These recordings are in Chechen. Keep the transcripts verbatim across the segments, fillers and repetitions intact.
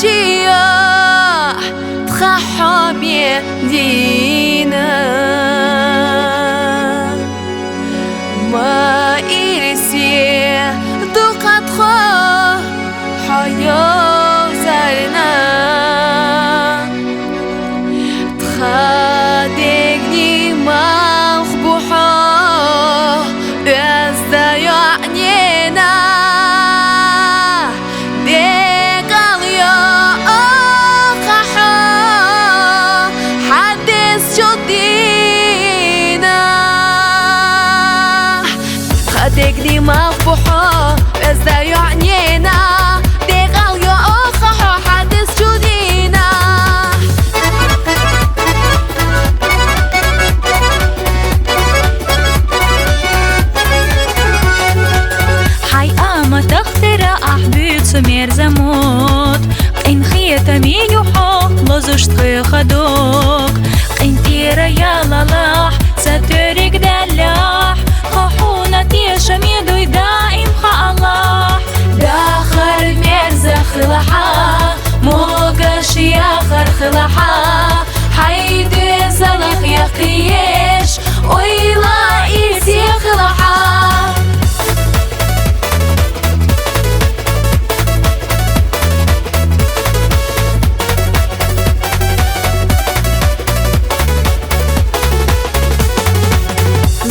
Чия тха хьо ме дийна, ма ирсе дукха тхо хьо йовзарна. Тха дегни малх бу хьо, оьзда йоӀ нена. Декъал йоӀ хьо, хьадис чудина. Тха дегни малх бу хьо, оьзда йоӀ нена. Декъал йоӀ хьо, хьадис чудина. Хьай аматах тӀера ахь буьйцу мерза мод, къинхетаме ю хьо лозуш тхоьха дог. КъинтӀера ялалахь, ца тоьриг даьллехь, тхо хьуна тешаме дуй даим хаалахь. Дахар мерза хилахь, могаш яхар хилахь, хьай доьзалах яккхий еш, ойла ирсе хилахь.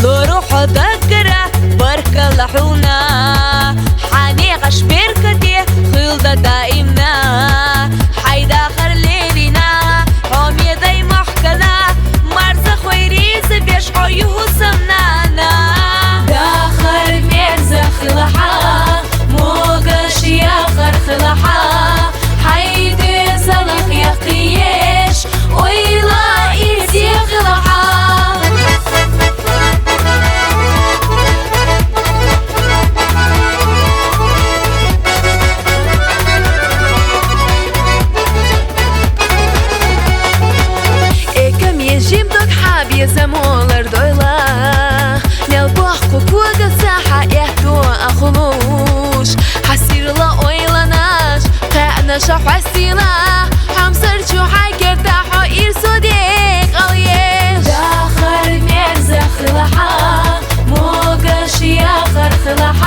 Лору хьо даггара, баркалла хьуна, хьан некъаш беркате хуьлда даимна. Хьай дахар лерина, хьо ме дай махкана, марза хвайриза беш хьо ю хӀусамнана. Дахар мерза хилахь, могаш яхар хилахь, хьай доьзалах яккхий еш, ойла ирсе хилахь. Экам ежим дог хьа безам олар дойла. Мел бохку кога саха эхто ахулуш. Хьасирла ойланаш, кхаъна ша хьастила. Хьамсар чу хьай керта хьо ирсу декъал еш. Дахар мерза хилахь, могаш яхар хилахь,